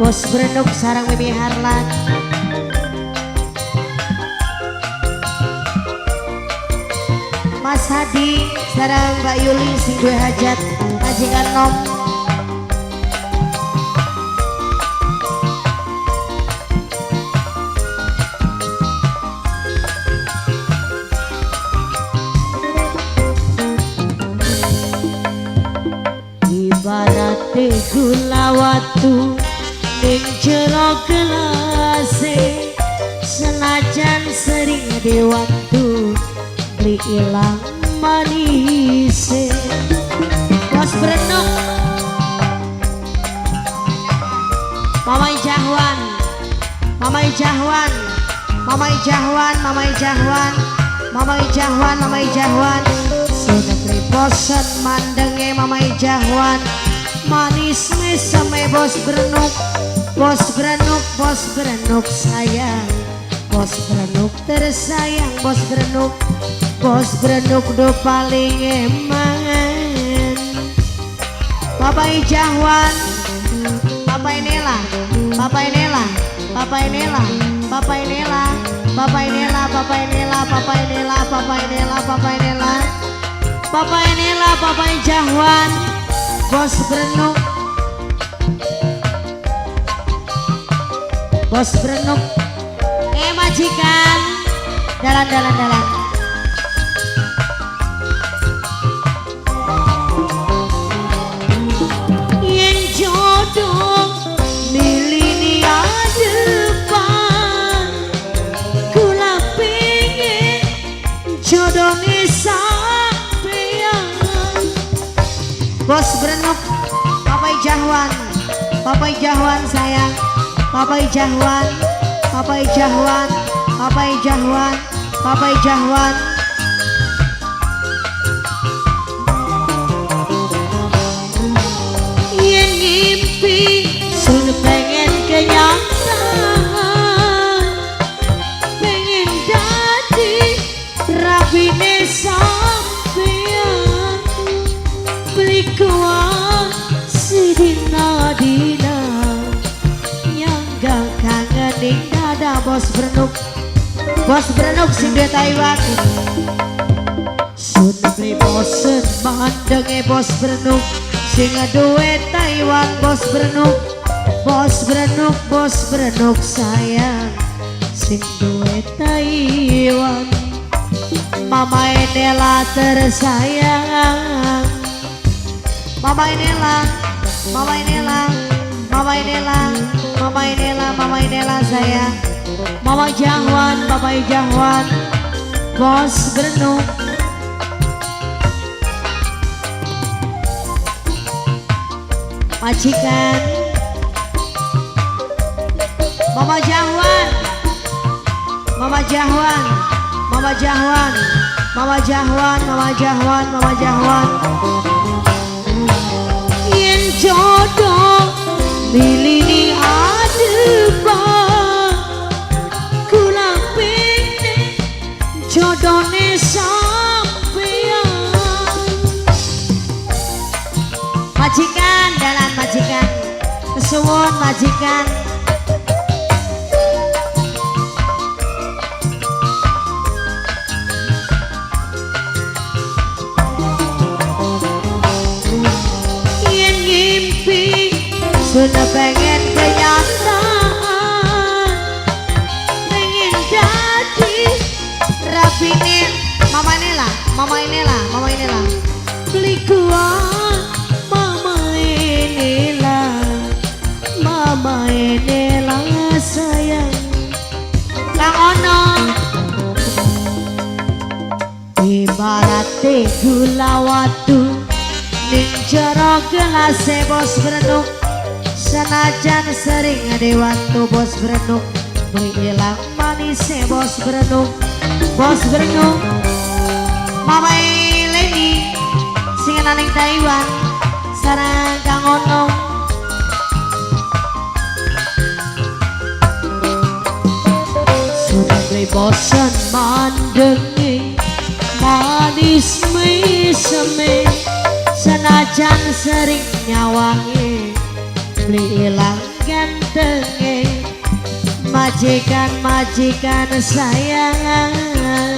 Bos Brenuk sarang Mimi Harlan. Mas Hadi sarang Mbak Yuli sing duwe hajat majikan nom. Ibarate gula watu ning jero gelase, senajan sering diwatu beli ilang manise. Bos Brenuk, Mamai Jahwan, Mamai Jahwan, Mamai Jahwan, Mamai Jahwan, Mamai Jahwan, Mamai Jahwan. Sudah beli bosen mandenge Mamai Jahwan, manis meseme Bos Brenuk. Bos Brenuk, Bos Brenuk sayang, Bos Brenuk tersayang, Bos Brenuk, Bos Brenuk do paling eman. Papai Jahwan, Papai Nela, Papai Nela, Papai Nela, Papai Nela, Papai Nela, Papai Nela, Papai Nela, Papai Nela, Papai Nela, Papai Nela, Papai Jahwan, Bos Brenuk, Bos Brenuk. Majikan, dalan dalan dalan. Yen jodoh milih depan, kula pengen jodohnya sampean. Bos Brenuk, Papai Jahwan, Papai Jahwan sayang, Papai Jahwan, Papai Jahwan, Papai Jahwan, Papai Jahwan. Yen ngimpi sun pengen kenyataan, pengen dadi rabine sampean, beli kuat sidina dina nyangga kangen ning dada. Bos Brenuk, Bos Brenuk sing duwe Taiwan. Sun beli bosen mandenge Bos Brenuk sing duwe Taiwan. Bos Brenuk, Bos Brenuk, Bos Brenuk sayang sing duwe Taiwan. Mama Enela tersayang, Mama Enela, Mama Enela, Mama Enela, Mama Enela, Mama Enela sayang, Mama Jahwan, Bapak Jahwan, Bos Brenuk. Majikan Mama Jahwan, Mama Jahwan, Mama Jahwan, Mama Jahwan, Mama Jahwan, Mama Jahwan. Yen jodoh milih ni adepan, kula pengen jodohne sampean. Majikan, dalan majikan, kesuwun majikan. Yen ngimpi sudah pengen kenyataan, pengen dadi rabine Mama Nela, Mama Nela, Mama Nela, beli kuat Mama Nela, Mama Nela sayang. Kang Ono, ibarate gula watu ning jero gelase. Bos Brenuk, senajan sering diwatu. Bos Brenuk beli ilang manise. Bos Brenuk, Bos Brenuk, Mama Leni sing ning Taiwan sarang Kang Ono. Sudah beli bosen mandenge manis meseme, senajan sering nyawange beli ilang. Gantenge majikan, majikan sayang.